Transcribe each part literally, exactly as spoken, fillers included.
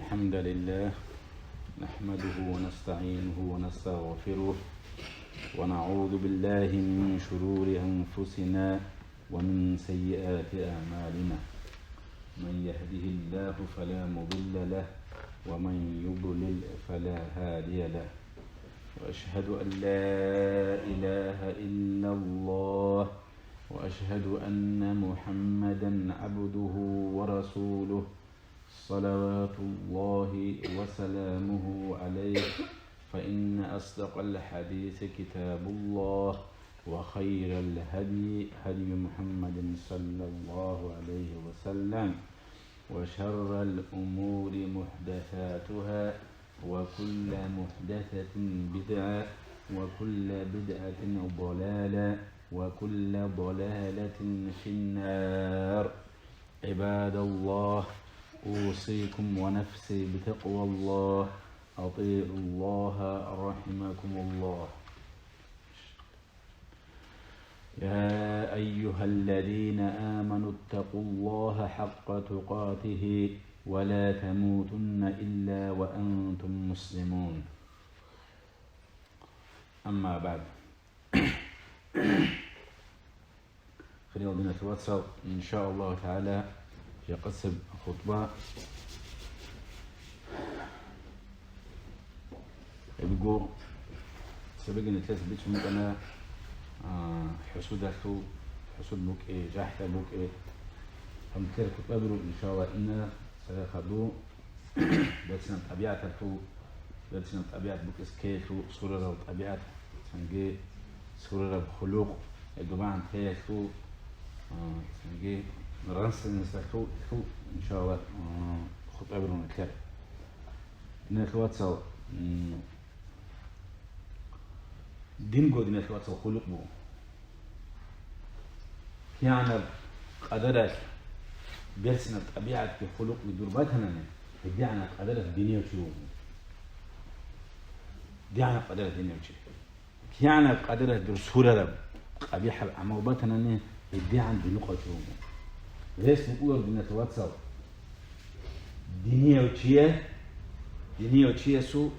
الحمد لله، نحمده ونستعينه ونستغفره، ونعوذ بالله من شرور أنفسنا ومن سيئات أعمالنا. من يهده الله فلا مضل له، ومن يضلل فلا هادي له. وأشهد أن لا إله إلا الله، وأشهد أن محمدا عبده ورسوله، صلوات الله وسلامه عليه، فإن أصدق الحديث كتاب الله، وخير الهدي هدي محمد صلى الله عليه وسلم، وشر الأمور محدثاتها، وكل محدثة بدعة، وكل بدعة ضلالة، وكل ضلالة في النار. عباد الله، أوصيكم ونفسي بتقوى الله. أطيعوا الله رحمكم الله. يا أيها الذين آمنوا اتقوا الله حق تقاته ولا تموتن إلا وأنتم مسلمون. أما بعد. Хириял диналъул вацал, иншааллагьу тагӀала, жакъасеб хутӀба. Гьебго цебеги нилъеца бицун букӀана, а, хӀусудалъул, хӀусуд букӀи, жахӀда букӀи. Гьанкер хутӀба гуро, иншааллагь, ина цере хаду. Берцинаб тӀабигӀаталъул, берцинаб тӀабигӀат букӀес ккеялъул сурарал тӀабигӀат, цинги сурараб хулукъ, гьеб добагӀан теялъул, а, цинги нравственносталъул, лъул, иншааллагь, а, хутӀаби рунатлъар. Диналъул вацал, м, динго, диналъул вацал, хулукъ буго. КигӀанаб къадаралъ берцинаб тӀабигӀатги хулукъги дур батанани, гьедигӀанаб къадаралъ динияв чи вуго. ДигӀанаб къадаралъ динияв чи. КигӀанаб къадаралъ дур сурараб къабихӀаб гӀамал батанани, гьедигӀан динухъав чи вуго. Гьес вукӀулар, диналъул вацал, динияв чияс, динияв чиясул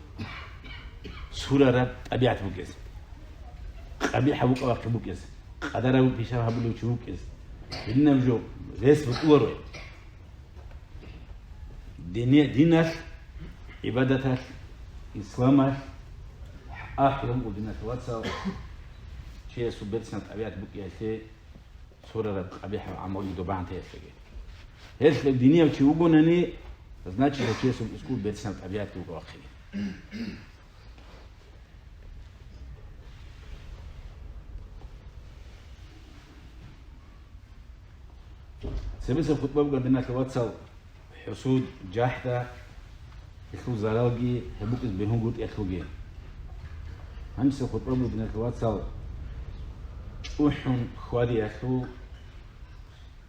сурараб тӀабигӀат букӀес, къабихӀаб букӀа вахъи букӀес, къадараб пишаб гьабулев чи вукӀес. Гьединаб жо рес букӀуларо. Дине-, диналъ, гӀибадаталъ, исламалъ ахӀулун диналъул вацал чиясул берцинаб тӀабигӀат букӀиялъе, сурараб къабихӀаб гӀамалги добагӀан теялъеги. Гьелъ динияв чи вугонани, значит, гьев чиясул искул берцинаб тӀабигӀатги вуго вахъиги. Цебесеб хутӀба буго, диналъул вацал, хӀусуд, жахӀда, гьелъул заралги, гьеб букӀиз бегьунгутӀиялъулги. Гьанибсеб хутӀба буго, диналъул вацал, чӀухӀун хьвадиялъул,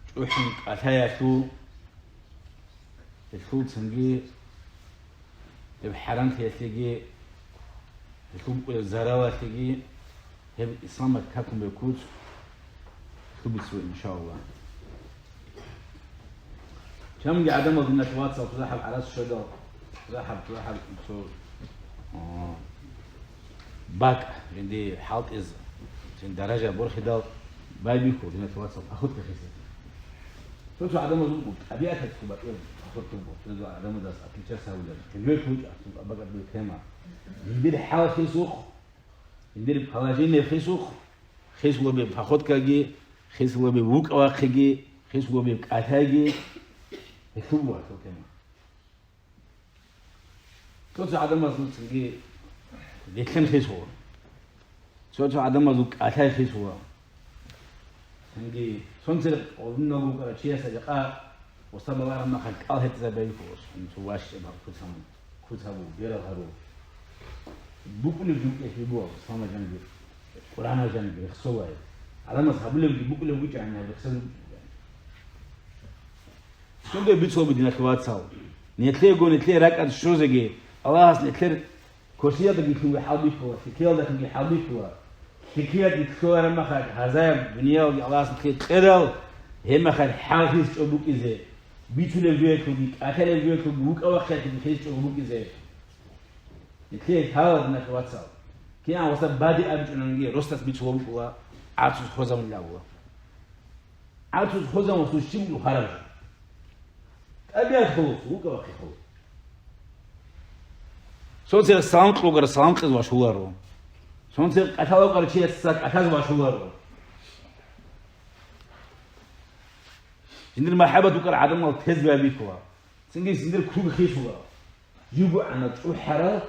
чӀухӀун кӀалъаялъул, гьелъул цинги гьеб хӀарамлъиялъеги, гьелъул букӀараб заралалъеги, гьеб исламалъ какун бекуц хьубицо, иншааллагь. Чамги гӀадамал, диналъул вацал, цо захӀаб гӀарац щведал, цо захӀаб, цо захӀаб, цо, а, бакӀ, жинди хӀалтӀизе, жинди даража борхидал байбихьула, диналъул вацал, походка хисизе. Цо-цо гӀадамазул тӀабигӀаталъ батӀияб походка буго, цо-цо гӀадамазда отличаться гьавулел. Гьеб жо лъучӀа, цо бакӀалъул тема. Жиндир хӀал хисухъ, жиндир положение хисухъ, хисулаби походкаги, хисулаби вукӀа вахъиги, хисулаби кӀалъайги, гьелъул буго гьасул тема. Цо-цо гӀадамазул цинги релълъин хисула. Цо-цо гӀадамазул кӀалъай хисула. Цинги сонцерехъ гьавунав вукӀарав чиясда жакъа устар балагьараб мехалъ кӀал гьетӀизаб байбихьула, цо ващчӀеб гьаб куц гьабун, куц гьабу, берал гьару. БукӀунеб жо букӀине буго, исламалъ жаниб, Къуръаналъ жаниб рехсолай. ГӀадамаз гьабулебги букӀунеб букӀани, гьаб рехсолеб букӀани. Цоги бицунеб, диналъул вацал. Нилъего, нилъее ракӀалде щвезеги, Аллагьас нилъер квешлъиялдаги лъугьи хӀалбихьула, лъикӀлъиялдалъунги хӀалбихьула. ЛъикӀлъиялде лъугьараб мехалъ гьазаяб дуниялги Аллагьас нилъее кьерал, гьеб мехалъ хӀалхьизе чӀобукӀизе. Бицулев жоялъулги, кӀалъалев жоялъулги, вукӀа-вахъиялъулги хирис чӀого букӀизе. Нилъее лъала, диналъул вацал. КигӀан гъосда баде абичӀониги, росдас бицула букӀула гӀарцуз хвезавунилан абула. ГӀарцуз хвезавун щиб букӀу хараб жо? ТӀабигӀат холос, вукӀа-вахъи холос. Сонцере салам кьугара салам кьез вашуларо. Сонцере кӀалъалев вукӀарав чиясда кӀалъаз вашуларо. Жиндир махӀаббат букӀар гӀадамал тез байбихьула. Цинги жиндир круг хисула. ЖугьугӀанал чӀухӀарал,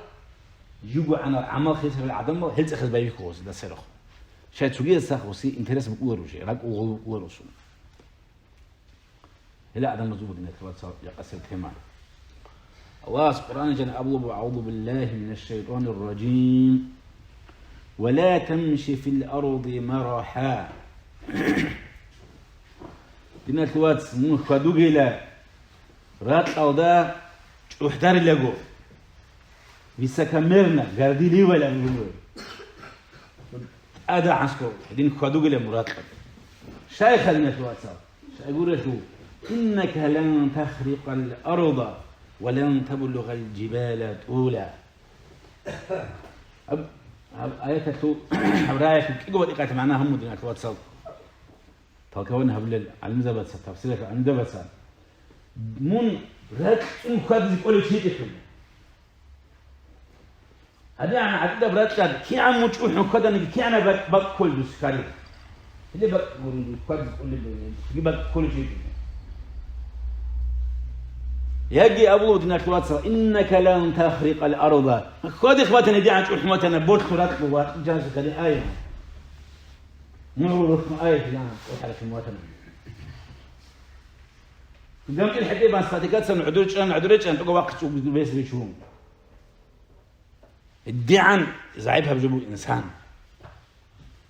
жугьугӀанал гӀамал хисарал гӀадамал гьел цӀехез байбихьула гъосда церехъ. Щай цогиясда гъоси интерес букӀуларо жи, ракӀ гъол букӀуларо сун. Гьела гӀадамазул бугин, диналъул вацал, жакъасеб тема. Аллагьас Къуръан жан абулеб: «АгӀузу биллагьи минаш шайтанир ражим. Ва ла тамши фил арди марахӀа». Диналъул вац, мун хьвадугейила ракьалда чӀухӀдарилаго. Высокомерно, горделивоян буго. ТӀадегӀанасго гьедин хьвадугила муратлъаб. Щайха, диналъул вацал? Щайгурелъул: «Иннака лан тахрикъал арда ва лан таблугъал жибала тӀула». Гьаб, гьаб аяталъул, гьаб раялъул кӀиго батӀикъат магӀна гьабун, диналъул вацал. Толкование гьабулел гӀалимзабаца, тафсиралъул гӀалимзабаца. Мун ракь цӀун хьвадизе кӀолев чи гьечӀелъул. ГьадигӀан гӀадидаб ракьалда кигӀан мун чӀухӀун хьваданиги, кигӀан бакӀ-, бакӀ кколеб дуца хьвади. Гьеле бакӀ гурун хьвадизе кӀолеб, цоги бакӀ кколев чи гьечӀо. Яги абулеб, диналъул вацал: «Иннака лан тахрикъал арда». Хьвади хватани, дигӀан чӀухӀун ватани, борлъун ракьалда ва жаназа хьвади ай. Мун рухун ай, дигӀан чӀухӀаралъун ватани. ГамтӀил хӀетӀе бан сатикацан гӀодор чӀан, гӀодоре чӀан, тӀокӀав вахъ чӀугу бес ричун. ДигӀан загӀип гьаб жо буго инсан.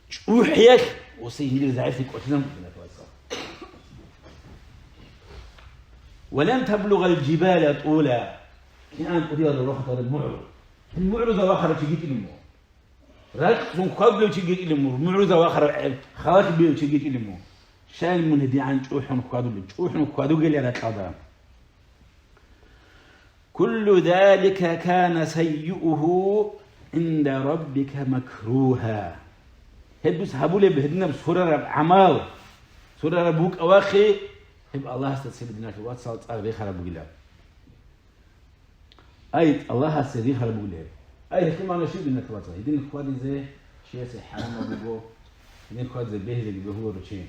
ЧӀухӀиялъ усе жиндир загӀиплъи кӀолъизан букӀина. «Ва лан таблугъал жибала тӀула». КигӀан кӀудиял ророхъ тараб мугӀру. Гьел мугӀрузда вахарав чи гьечӀилин мун. Ракь цӀун хьвадулев чи гьечӀилин мун, мугӀрузда вахарав гӀеб-, халат бев чи гьечӀилин мун. Щай мун гьедигӀан чӀухӀун хьвадулев, чӀухӀун хьвадугелъул ракьалда. «Куллу залика кана саййиугьу гӀинда раббика макругьа». Гьеб дуца гьабулеб гьединаб сурараб гӀамал, сурараб букӀа-вахъи, гьеб Аллагьасда цебе, диналъул вацал, цӀар рехараб бугилан. Ай, Аллагьасе рихараб бугилан. Ай, гьелъул магӀна щиб, диналъул вацал? Гьедин хьвадизе чиясе хӀарамаб буго, гьедин хьвадизе бегьизеги бегьуларо чи.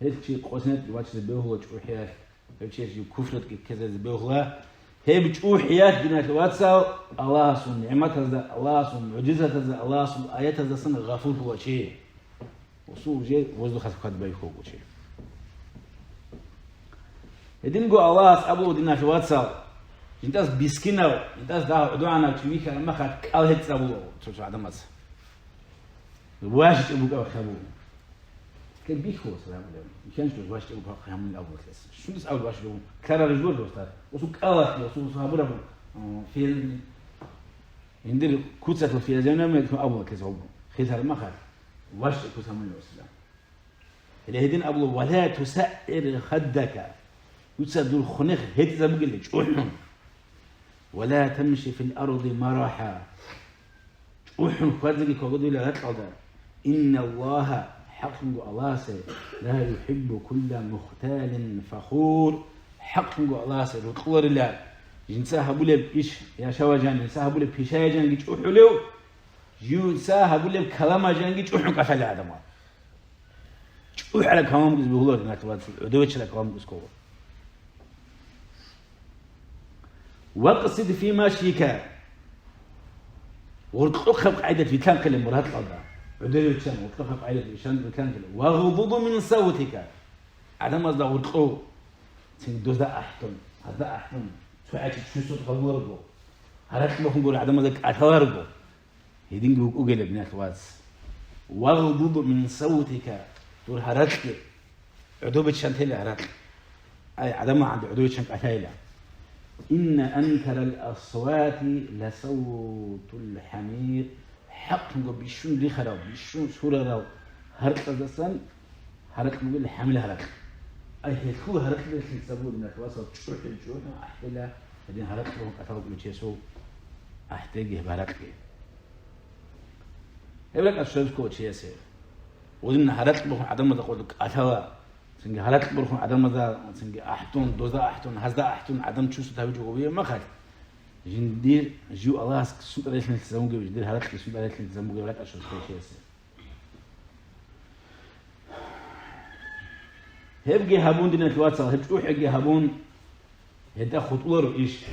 Гьел чи къосинатӀе вачизе бегьула чӀухӀиялъ, гьев чияс жив куфралде ккезаризе бегьула. Гьеб чӀухӀиялъ, диналъул вацал, Аллагьасул нигӀматазда, Аллагьасул мугӀжизатазда, Аллагьасул аятаздасан гъафуллъула чи. Усул уже воздухалъ хьвад байхьулгучи. Гьединго Аллагьас абула, диналъул вацал, жинтӀас бискинав, жинтӀас дагь гӀодогӀанав чи вихьараб мехалъ кӀал гьецӀ абула цо-цо гӀадамаз. ВащичӀеб букӀа вахъ абу. Кин бихьулас абулев. МихьанчӀо ващичӀеб букӀа вахъ гьамун абулес. Щунас абу ващичӀеб букӀа? Кара рижбор достар. Усу кӀалалъ, усу, усу гьабураб, э, фи-, гьиндир куцалъул физиономиялъ абула кез гьабу. Хилъараб мехалъ ващичӀеб куц гьамун абулесилан. Гьеле гьедин абула: «Ва ла тусагӀир хаддака». Дуца дур хунех гьетӀизабугеле чӀухӀун. «Ва ла тамши фил арди марахӀа». ЧӀухӀун хьвадизе ккола дуйла ракьалда. «Инналлагьа», хӀакълъунго Аллагьасе, «ла юхӀиббу кулла мухталин фахур». ХӀакълъунго Аллагьасе рокьуларила жинца гьабулеб иш, яшаважан, жинца гьабулеб пишаягӀанги чӀухӀулев, жинца гьабулеб каламажанги чӀухӀун кӀалъалел гӀадамал. ЧӀухӀараб калам букӀизе бегьуларо, диналъул вацал, гӀодовечараб калам букӀизе ккола. «Вакъсид фи машйика». Гъоркьохъаб къайдат вилълъанхъила муратлъалда. ГӀодовечан, гъоркьохъаб къайдат вилълъан-, вилълъанхъила. «Вагъдуд мин савтика». ГӀадамазда гъоркьо, цин дозда ахӀдун, гьазда ахӀдун, цо гӀачи чусут гъавуларго, гьаракь бахун гури гӀадамазда кӀалъаларго. Гьединги вукӀугелаб, диналъул вац. «Вагъдуд мин савтика», дур гьаракье, гӀодобиччан тела гьаракь. Ай, гӀадамал гӀанде гӀодобиччан кӀалъайила. «Инна анкарал асвати ласавтул хӀамир». ХӀакълъунго бищун рихарав, бищун сурарав гьаркьаздасан гьаракь бугел хӀамил гьаракь. Ай, гьелъул гьаракьлъи релълъинцаб буго, диналъул вацал, чӀухӀи-чӀухӀи ахӀдила, гьедин гьаракь бухӀун кӀалъалев вукӀинчиясул ахӀдеги гьеб гьаракьги. Гьеб ракӀалъ щвезго чиясе. Гъодин гьаракь бухӀун гӀадамазда къо кӀалъала, цинги гьаракь бухӀун гӀадамазда, цинги ахӀдун, дозда ахӀдун, гьазда ахӀдун гӀадам чувствовать гьабичӀого вияб махалъ, жиндир жив Аллагьас сунтӀа релълъинлъизабун бугеб, жиндир гьаракьги сунтӀа релълъинлъизабун бугеб ракӀалъ щвезго чиясе. Гьебги гьабун, диналъул вацал, гьеб чӀухӀиги гьабун, гьелда хутӀуларо иш.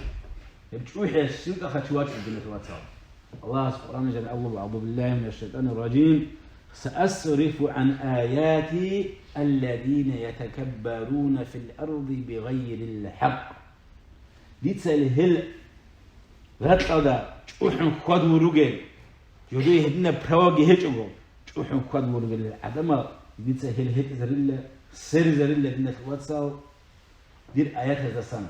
Гьеб чӀухӀиялъ щиб тӀаха чи вачӀун, диналъул вацал? Аллагьас Къуръан жан абула: «أعوذ بالله من الشيطان الرجيم. سأصرف عن آياتي الذين يتكبرون في الأرض بغير الحق». Дица гьел ракьалда чӀухӀун хьвадулел ругел, жодое гьединаб правоги гьечӀого, чӀухӀун хьвадулел ругел гӀадамал дица гьел гьетӀизарила, сверизарила, диналъул вацал, дир аятаздасан,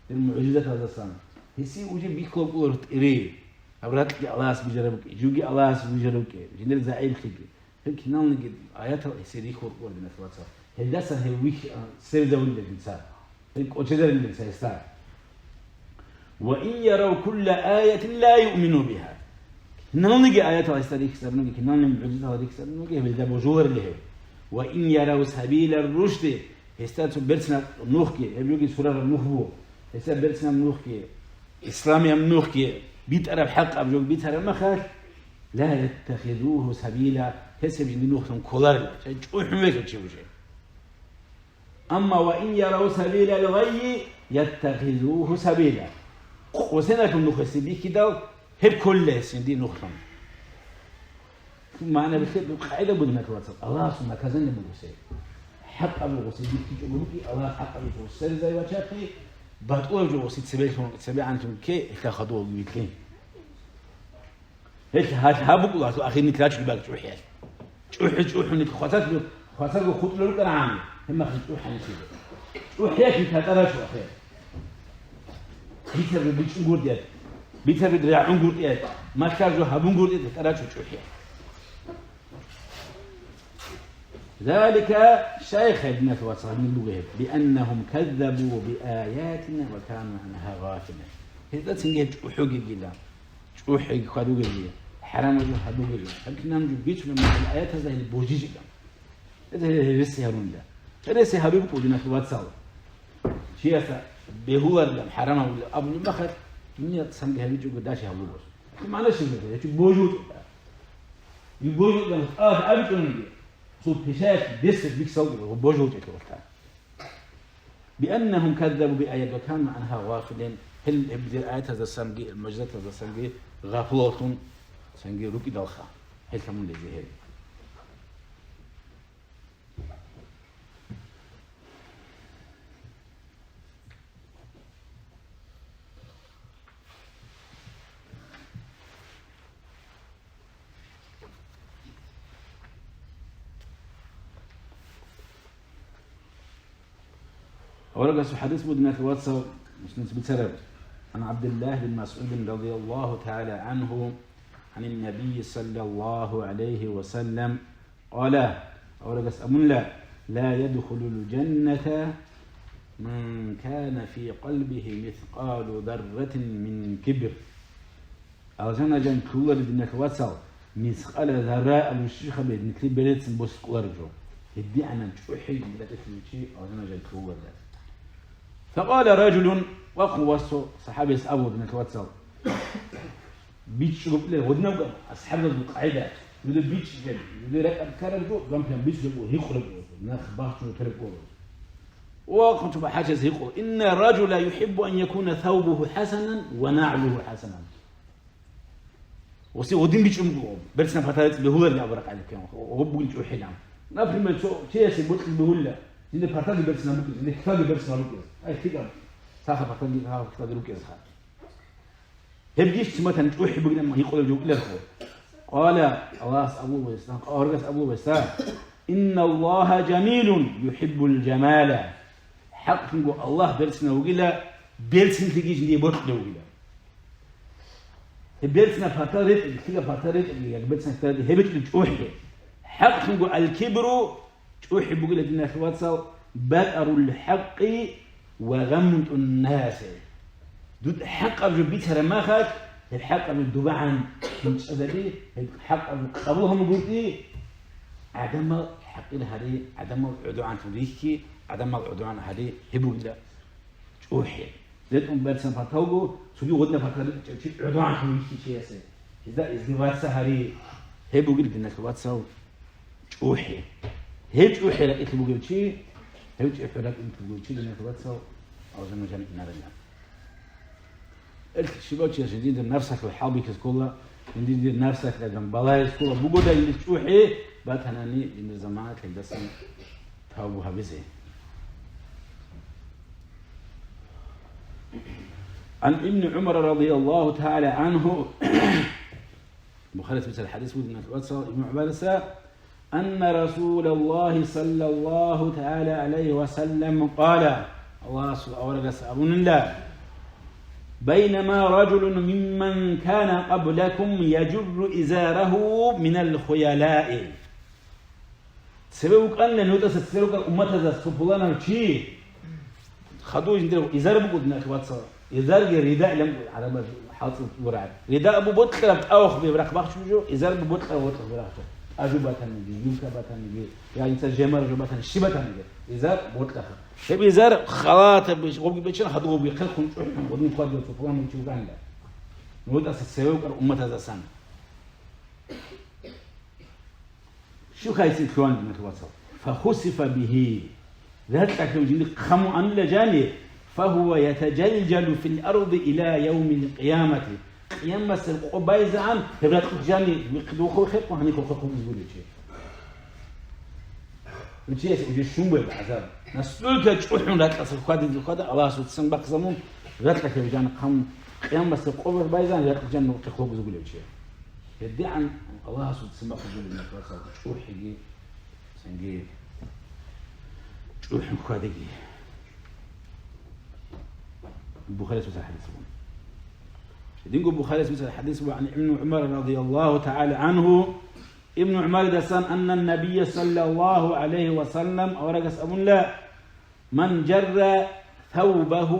дир мугӀжизатаздасан. Гьесие уже бихьулеб кӀоларо тӀире. Гьаб ракьги Аллагьас бижараб букӀи, живги Аллагьас вижараб букӀи, жиндир загӀиплъиги. Гьеб киналниги аятал гьесие рихьулел кӀоларо, диналъул вацал. Гьелдасан гьев вихь-, а, сверизавулила дица. Гьеб кӀочезарила дица гьесда. «وإن يروا كل آية لا يؤمنوا بها». Киналниги аятал гьесда рихьизабунаги, киналниги мугӀжизатал рихьизабунаги, гьеб гьелда божуларила гьев. «وإن يروا سبيل الرشد». Гьесда цо берцинаб нухги, гьеб жоги сурараб нух буго. Гьесда берцинаб нухги, исламияб нухги, битӀараб хӀакъаб жо бицараб махалъ, «لا يتخذوه سبيلا», гьес гьеб жиндир нухлъун кколарила, чӀухӀун вегьев чи уже. Амма «وإن يروا سبيل الغي يتخذوه سبيلا». Къосиналъул нух гьесие бихьидал, гьеб кколила гьес жиндир нухлъун. МагӀна бихьи, къагӀида буго, диналъул вацал, Аллагьасул наказание буго гьесие. ХӀакъаб буго гьесие бихьичӀого букӀи, Аллагьас хӀакъаб буго сверизай вачахъи, батӀулаб жо гьесие цебелъун, цебегӀанлъун кке, гьелъа хадув вилълъи. Гьелъ гьал гьаб букӀула гьасул ахирни клачул бакӀ чӀухӀиялъ. ЧӀухӀи-чӀухӀуни хвасарлъу-, хвасарго хутӀулел рукӀарагӀан, гьебмахалъ чӀухӀани щиб. ЧӀухӀиялъ татӀа рачу ахир. Бицарги бичӀчӀун гуртӀиялъ, бицарги рагӀун гуртӀиялъ, малъа жо гьабун гуртӀиялъ татӀа рачу чӀухӀиялъ. ذلك, щай гьединалъ вацал гьаниб буго гьеб, بأنهم كذبوا بآياتنا وكانوا عنها غافلين. Гьезда цинги гьеб чӀухӀугегила, чӀухӀиги хьвадугеги, хӀарамал жо гьабугеги, гьеб кинаб жо бицунеб мехалъ аятазда гьел божижила. Гьезда гьел гьереси гьарунила. Гьереси гьабиб букӀу, диналъ вацал. Чиясда бегьуларилан, хӀарамабулеб абулеб махалъ, дунияда цинги гьабичӀого дачи гьабулеб. Гьеб магӀна щиб буго? Гьечи божулчӀеб. БожулчӀеб тӀад абичӀониги, цо пишаялъ бесик биксалги божулчӀелъулха. بأنهم كذبوا بآياتنا وكانوا عنها غافلين. Гьел гьеб дир аятаздасанги, мугӀжизатаздасанги гъапулаллъун цинги рукӀидалха. Гьел гьамулезе гьел. Аварагасул хӀадис буго, диналъ вацал, муслимас бицараб. عن عبد الله بن مسعود رضي الله تعالى عنه عن النبي صلى الله عليه وسلم قال, аварагас абунила: لا يدخل الجنة من كان في قلبه مثقال ذرة من كبر. Алжана жан кколареб, диналъ вацал, мискъала зарра абун щиб хабар, нилъер берцин босикӀолареб жо. ГьедигӀанаб чӀухӀи ракӀалъулев чи алжана жан кколарила. فقال رجل, вахъун васу сахӀабияс абу, диналъ вацал, бичӀчӀого кье, гъодинабго асхӀабазул къагӀида, жуде бичӀчӀичӀеб, жуде ракӀалде ккарабго, гампиан бичӀчӀого гьикъулебго, нах бахчун гьоркьоб. Вахъун цо бахӀарчияс гьикъула: إن الرجل يحب أن يكون ثوبه حسنا ونعله حسنا. Гъоси гъодин бичӀчӀун буго, берцинаб патал рецӀ бегьуларин абураб къагӀида ккун, гъоб бугин чӀухӀилан. Например, цо чиясе бокьи бегьула, жинда паталги берцинаб букӀизе, жинда киталги берцинаб букӀизе. Ай, лъикӀаб, саха паталги, саха киталги рукӀезеха. Гьебги иш циматан чӀухӀи бугилан гьикъулеб жо букӀилархо. Къала, Аллагьас абулеб бугеса, аварагас абулеб бугеса: إن الله جميل يحب الجمال. ХӀакълъунго Аллагь берцинав вугила, берцинлъиги жиндие бокьулев вугила. Гьеб берцинаб патал ретӀел, лъила патал ретӀел, я берцинаб патал ретӀел, гьеб гьечӀеб чӀухӀи. ХӀакълъунго аль-кибру, чӀухӀи бугила, диналъ вацал, بطر الحق وغمط الناس. Дуда хӀакъаб жо бицараб мехалъ, гьеб хӀакъаб жо дубагӀан хинчӀазаби, гьеб хӀакъаб жо къабул гьабун гуртӀи, гӀадамал хӀакъир гьари, гӀадамал гӀодогӀанлъун рихьи, гӀадамал гӀодогӀан гьари, гьеб бугила чӀухӀи. РетӀун берцин паталго, цоги гъудна патал рикӀкӀав чи гӀодогӀанлъун вихьи чиясе. Гьезда изги ваца гьари, гьеб бугил, диналъул вацал, чӀухӀи. Гьеб чӀухӀи ракӀилъи бугев чи, гьеб чӀухӀи ракӀилъи бугев чи, диналъул вацал, алжана жаниб инарила. Эл щибав чияс жиндир напсалъул хӀалбихьиз ккола, жиндир напсалъ гӀадан балагьиз ккола, бугодай жиндир чӀухӀи, батанани жиндир заманалъ гьелдасан тавбу гьабизе. عن ابن عمر رضي الله تعالى عنه, Бухарис бицараб хӀадис буго, диналъул вацал, Ибн ГӀумариса, أن رسول الله صلى الله تعالى عليه وسلم قال, Аллагьасул аварагас абунила: بينما رجل ممن كان قبلكم يجر إزاره من الخيلاء. Цеве вукӀанила нутӀаса цеве вукӀар умматазас цо пуланав чи, хадув жиндир изар буго, диналъул вацал. Изарги рида илан гӀарабаз хӀалцӀул гурагӀ. Рида абу бокьараб тӀавах бебрахъ бахчун жо, изар абу бокьараб вокьараб гурагӀ жо. ТӀажу батаниги, юбка батаниги, я инца жемар жо батани, щи батаниги. Изар бокьаха. Гьеб изар халатаб гъобги бечен, хадув гъобги хъехун чӀухӀун, гъодин хьвадиялъул пуланав чи вукӀанила. НутӀаса цеве вукӀар умматазасан. Щиб хайсин лъугьан, диналъул вацал? فخسف به. Ракьалъув жиндир хъаму анила жани, فهو يتجلجل في الأرض إلى يوم القيامة. Къиямасеб къо байзагӀан гьеб ракьалъ жани вихъ-, вухъ-, вухъ-, гьаниб хъухъ-хъухъ изгуричи. Гьев чиясе уже щун бугеб гӀазаб. Настолько чӀухӀун ракьалъ хьвадизе хьвада, Аллагьасул ццин бахъ замун, ракьалъ гьев жани хъаму, къиямасеб къо байзагӀан ракьалъ жани вухъ-, хъухъ изгуричи. ГьедигӀан Аллагьасул ццин бахъулеб мехалъ чӀухӀиги, цинги чӀухӀун хьвадиги. Бухарис бицараб хӀадис бугин. Гьединго Бухарис бицараб хӀадис бугин, عن ابن عمر رضي الله تعالى عنه, Ибн ГӀумаридасан, أن النبي صلى الله عليه وسلم, аварагас абунила: من جر ثوبه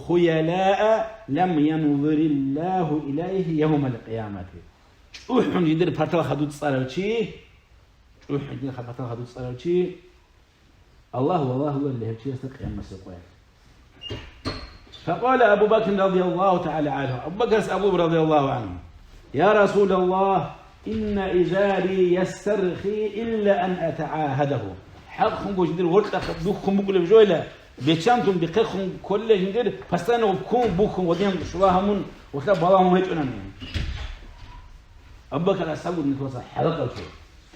خيلاء لم ينظر الله إليه يوم القيامة. ЧӀухӀун жиндир партал хадуб цӀарав чи, чӀухӀун жиндир партал хадуб цӀарав чи, Аллагь валагьуларила гьев чиясда къиямасеб къоялъ. فقال أبو بكر رضي الله تعالى عنه, Абу Бакарас абула, رضي الله عنه: يا رسول الله، إن إزاري يسترخي إلا أن أتعاهده. ХӀакълъунго жиндир вокьа бухьун букӀулеб жойла, бечантун бихъехун кколила жиндир, постоянно ккун бухьун, гъодин шула гьамун, гъолъа балагьун гьечӀонани. Абу Бакар асхӀаб гуро нилъ вацал хӀаракъав чи.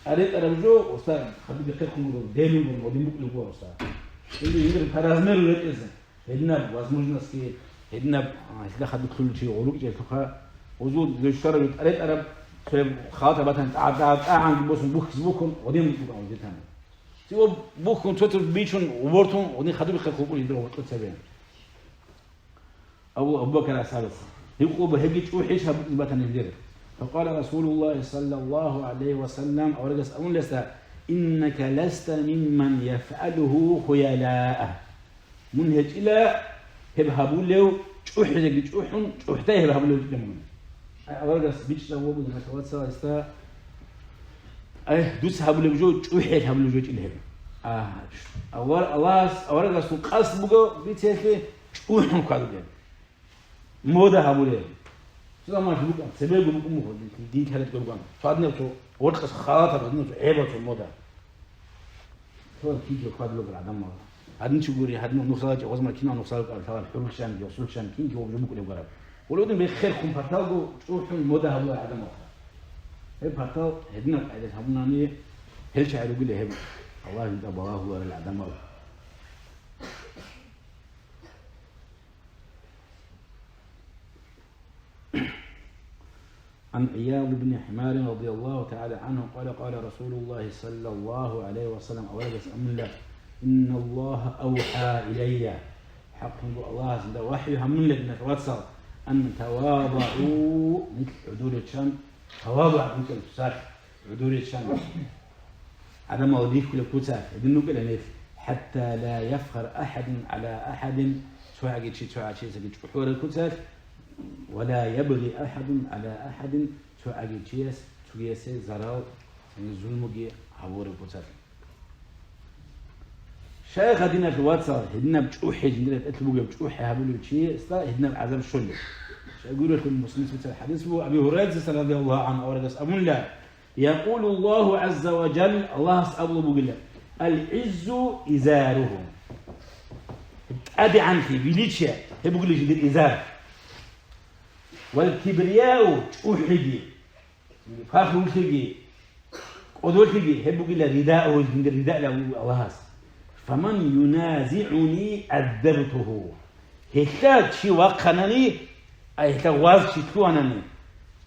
ТӀаретӀараб жо, уста, хадуб бихъехун гуро, делун гуро, гъодин букӀулеб гуро, уста. Ил жиндир по размеру ретӀезе. Гьединаб возможностьги, гьединаб, а, гьелда хадур лъугьулев чи гъоркье лъуха, гъозул душараб тӀаретӀараб, цояб халатаб батани, тӀа-, тӀа-, тӀагӀанги босун, бухьизе букӀун, гъодин букӀун гъозие тани. Цо бухьун, цо-цо бичун, убортун, гъодин хадуб бихъе хъубул гьедин гъоркье цебе. Абу, Абу Бакар асхӀабас. Гьикъуба гьебги чӀухӀищ гьаб батани гьедир. فقال رسول الله صلى الله عليه وسلم, аварагас абун леса: إنك لست ممن يفعله خيلاء. Мун гьечӀила гьеб гьабулев, чӀухӀизеги чӀухӀун, чӀухӀдай гьеб гьабулев гьечӀила мун. Ай, аварагас бичӀчӀав вуго, диналъул вацал, гьесда, ай, дуца гьабулеб жо, чӀухӀиялъ гьабулеб жо гьечӀила гьеб. А, авар-, Аллагьас, аварагасул къасд буго бицеялъе чӀухӀун хьвадулеб. Мода гьабулеб. Цо заман букӀун, цебего букӀун буго, дин лъалеб букӀун. Цо гьадинаб цо гъоркьас халатаб, гьадинаб цо гӀебал цо мода. Цо киги хьвадулеб гӀадамал. Гьадин чи гури, гьадинаб нухсалачи, гъозмал кинал нухсал кӀал, лъалал хӀурулъанги, осулъанги, кинги гъоб жо букӀулеб гӀараб. Гъолодин бехерхун парталго чӀухӀун мода гьабулеб гӀадамал. Гьеб партал гьединаб къайдалъ гьабунани, гьел чагӀи ругила гьеб. Аллагь жинда балагьуларел гӀадамал. عن عياض بن حمار رضي الله تعالى عنه قال: قال رسول الله صلى الله عليه وسلم, аварагас абунила: إن الله أوحى إلي, хӀакълъунго Аллагьас жинда вахӀю гьабунила, диналъул вацал, أن تواضعوا, нилъ гӀодоричан, тавадугӀ букӀин цоцалъ, гӀодоричан. ГӀадамал рихьулеб куцалъ гьедин рукӀила нилъ. حتى لا يفخر أحد على أحد, цогӀаги чи цогӀа чиясеги чӀухӀулареб куцалъ, ولا يبغي أحد على أحد, цогӀаги чияс цогиясе зарал, яни зулмуги гьабураб куцалъ. Шайх, диналъул вацал, гьединаб чӀухӀи, жиндир рекӀелъ бугеб чӀухӀи гьабулев чиясда гьединаб гӀазаб щолеб. Шайгурелъул Муслимица бицараб хӀадис буго, Аби Гьурайрацин радияллагьу гӀангьу аварагас абунила: يقول الله عز وجل, Аллагьас абулеб бугила: العز إزاره. ТӀадегӀанлъи, величие, гьеб бугила жиндир изар. والكبرياء, чӀухӀиги, фахрулъиги, кӀодолъиги, гьеб бугила ридауху, жиндир ридаилан вуго Аллагьас. فمن ينازعني عذبته. Гьелъа чи вахъанани, ай гьелъа гъваз чи лъугьанани,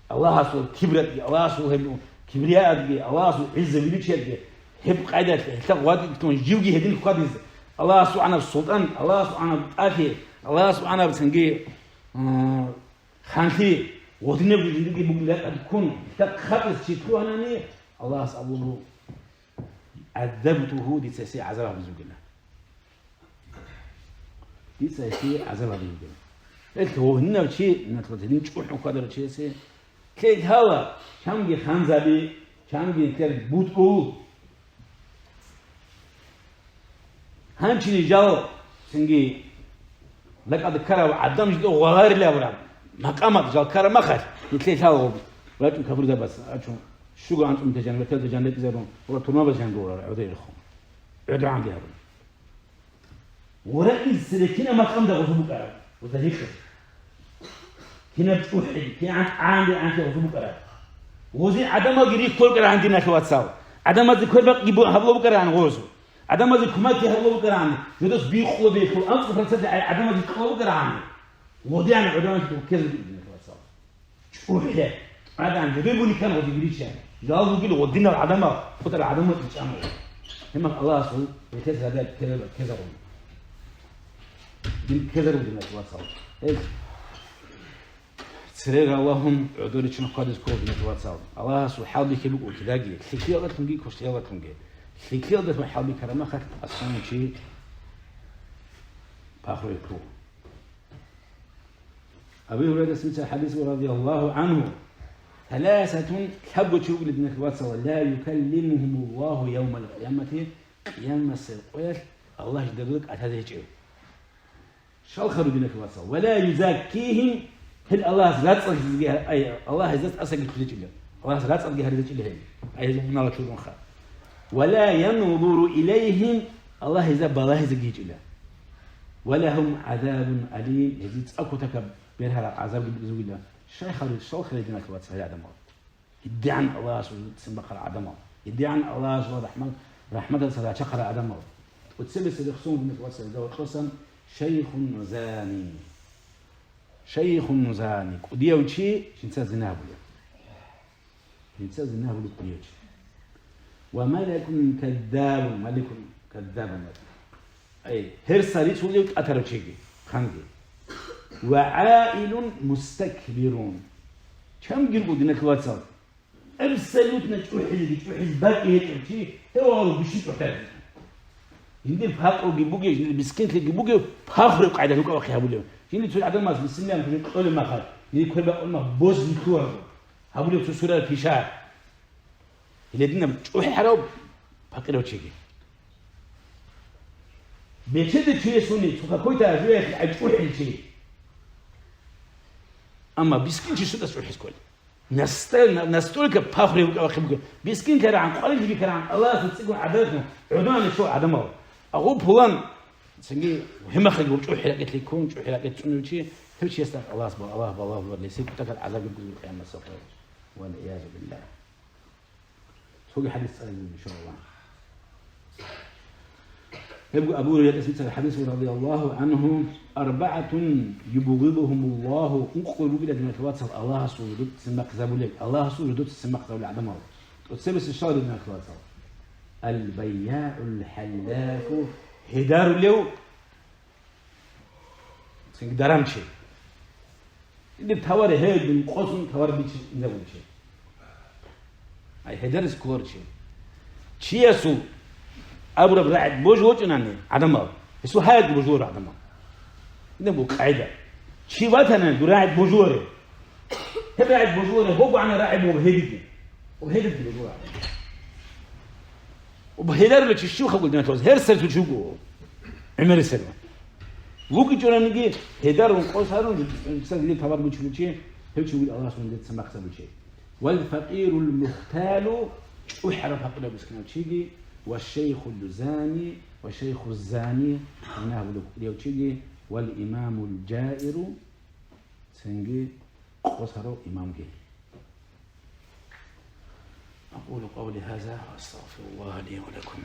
Аллагьасул кибратги, Аллагьасул гьеб кибриятги, Аллагьасул гӀизза-величиятги, гьеб къайдалъ гьелъа гъватӀилъун живги гьедин хьвадизе, Аллагьасул гӀанаб султӀан, Аллагьасул гӀанаб тӀахьи, Аллагьасул гӀанаб цинги, м, ханлъи, гъодинабги жиндирги бугеб ракӀалде ккун, гьелъа хъатӀизе чи лъугьанани, Аллагьас абулеб буго: عذبته, дица гьесие гӀазаб гьабизе бугила. Дица гьесие гӀазаб гьабизе бугила. Гьелъ гьунав чи, гьедин чӀухӀун хьвадарав чиясе лъел лъала, чанги ханзаби, чанги нилъер бутӀрул. Гьанчи жал цинги ракӀалде ккарав гӀадамал жидер гъварилан абураб макъамалда жал ккараб мехалъ, нилъее лъала гъоб рачӀун капурзабаз рачӀун, щуго анцӀумте жан, вертолеталде жан рекӀизарун, ва турмабаз жан гурара, гӀодор рехун. ГӀодор гӀанги гьабун. Гъора ил цере кинаб макъамда гъозу букӀараб? Гъоза гьикъе. Кинаб чӀухӀи, кигӀан гӀанги гӀанги гъозу букӀараб? Гъози гӀадамалги рихьулел рукӀарагӀан, диналъул вацал. ГӀадамазде квербакъги бу-, гьабулеб букӀарагӀан гъозу. ГӀадамазе кумекги гьабулеб букӀарагӀан, жодос бикъулеб бехул, анцӀго процент гӀадамазе кьолеб букӀарагӀан. Гъодиан гӀодиан ккезе бугеб, диналъул вацал. ЧӀухӀи. ГӀадан жодой буникан гъози вилича. Жал бугил гъодинал гӀадамал, хутӀарал гӀадамал ичӀанал. Гьемал Аллагьасул гьелъес гьадай ккезарун. Дин ккезарун, диналъул вацал. Гьел церер Аллагьун гӀодоричун хъвадиз ккола, диналъул вацал. Аллагьасул хӀалбихьи букӀун кидаги, лъикӀлъиялдалъунги квешлъиялдалъунги. ЛъикӀлъиялдалъун хӀалбихьараб мехалъ аслан чи пахру гьекъу. Аби Гьурайрас бицараб хӀадис буго, радияллагьу гӀангьу: ثلاثة, лъабго чи вугила, диналъул вацал, لا يكلمهم الله يوم القيامة, къиямасеб къоялъ Аллагь жидерго кӀалъазе гьечӀев. Щалха ругинахъе вацал. ولا يزكيهم, гьел Аллагьас рацӀцӀалъизеги, ай, Аллагьас тӀасаги лъугьинчӀила. Аллагьас рацӀцӀалги гьаризечӀила гьел. Ай, гьезул мунагьал чурунха. ولا ينظر إليهم, Аллагьас балагьизеги гьечӀила. ولهم عذاب أليم, гьезие цӀакъ кутакаб бергьараб гӀазабги бугила. Щай хал-, щал хал диналъул вацал гьел гӀадамал. ГьедигӀан Аллагьас цин бахъарал гӀадамал. ГьедигӀан Аллагьас рахӀмат-, рахӀматалдаса рачахъарал гӀадамал. ТӀоцебесеб рехсон, диналъул вацал, гьезда вокьосан шайхун зани. Шайхун зани. КӀудияв чи, жинца зина гьабулев. Жинца зина гьабулев кӀудияв чи. وملك كذاب, маликун каззабун. Ай, гьерса рицунев тӀатарав чиги, ханги. وعائل مستكبر. Чамги руго, диналъул вацал, абсолютно чӀухӀизеги чӀухӀизе бакӀи гьечӀев чи, гьев гьавал бищун чӀухӀараб. Жиндир пакъруги бугев, жиндир мискинлъиги бугев, пахру къайда рукӀа-вахъи гьабулев. Жиндир цо гӀадамас бисмиллагь кколеб мехалъ, жиндир квер бакъулеб мехалъ боз лъугьараб. Гьабулев цо сурал пиша. Гьеле динаб чӀухӀарав пакъирав чиги. Бечеде чуесуни, цо какой-то ажуялъ гӀай чӀухӀил чи. Амма бискин чи сутӀас чӀухӀиз кколеб. Наста-, на-, настолько пахру гьеб кӀавахъи буго. Бискин лъарагӀан, къварилъи бикарагӀан, Аллагьасул цӀикӀкӀун гӀадатун, гӀодони що гӀадамал. Агъу пулан, цинги гьемахъе гур чӀухӀи ракӀелъи ккун, чӀухӀи ракӀелъ цӀунев чи, гьев чиясда Аллагьас ба-, Аллагь балагьулар, лесил кутакал гӀазаб гьеб буго къиямасеб къоялъ. والعياذ بالله. Цоги хӀадис цӀализе, иншаллагь. Гьебго Абу Гьурайрас бицараб хӀадис, радияллагьу гӀангьу: أربعة يبغضهم الله, ункъго ругила, диналъул вацал, Аллагьасул жидеца цӀимбахъизабулел, Аллагьасул жидеца цӀимбахъизабулел гӀадамал. ТӀоцебесеб щал, диналъул вацал: البياع الحلاف, гьедарулев, цинги дарамчи. Гьедин товар гьедин къосун товар бичи инзавулчи. Ай, гьедарис кколарчи. Чиясул абураб рагӀи божи вачӀунани гӀадамал, гьесул гьаятги божуларо гӀадамал. Гьедин буго къагӀида. Чи ватани, дур рагӀи божуларо. Гьеб рагӀи божуларо, гьогогӀана рагӀи буго гьединги. Гьединги божуларо. Гьедарулев чи щивха, диналъул вацал? Гьер сер чи вуго. ГӀемерисел. ВукӀинчӀониги, гьедарун, къосарун, жинца гьеле тавар бучулев чи, гьев чи вуго Аллагьас дица махсар бучей. Вал факъирул мухталу, чӀухӀараб гьакъилаб мискинав чиги, ва шайхул зани, ва шайхуз зани, зина гьабулев чиги, вал имамул жаиру, цинги къосарав имамги. أقول قولي هذا وأستغفر الله لي ولكم.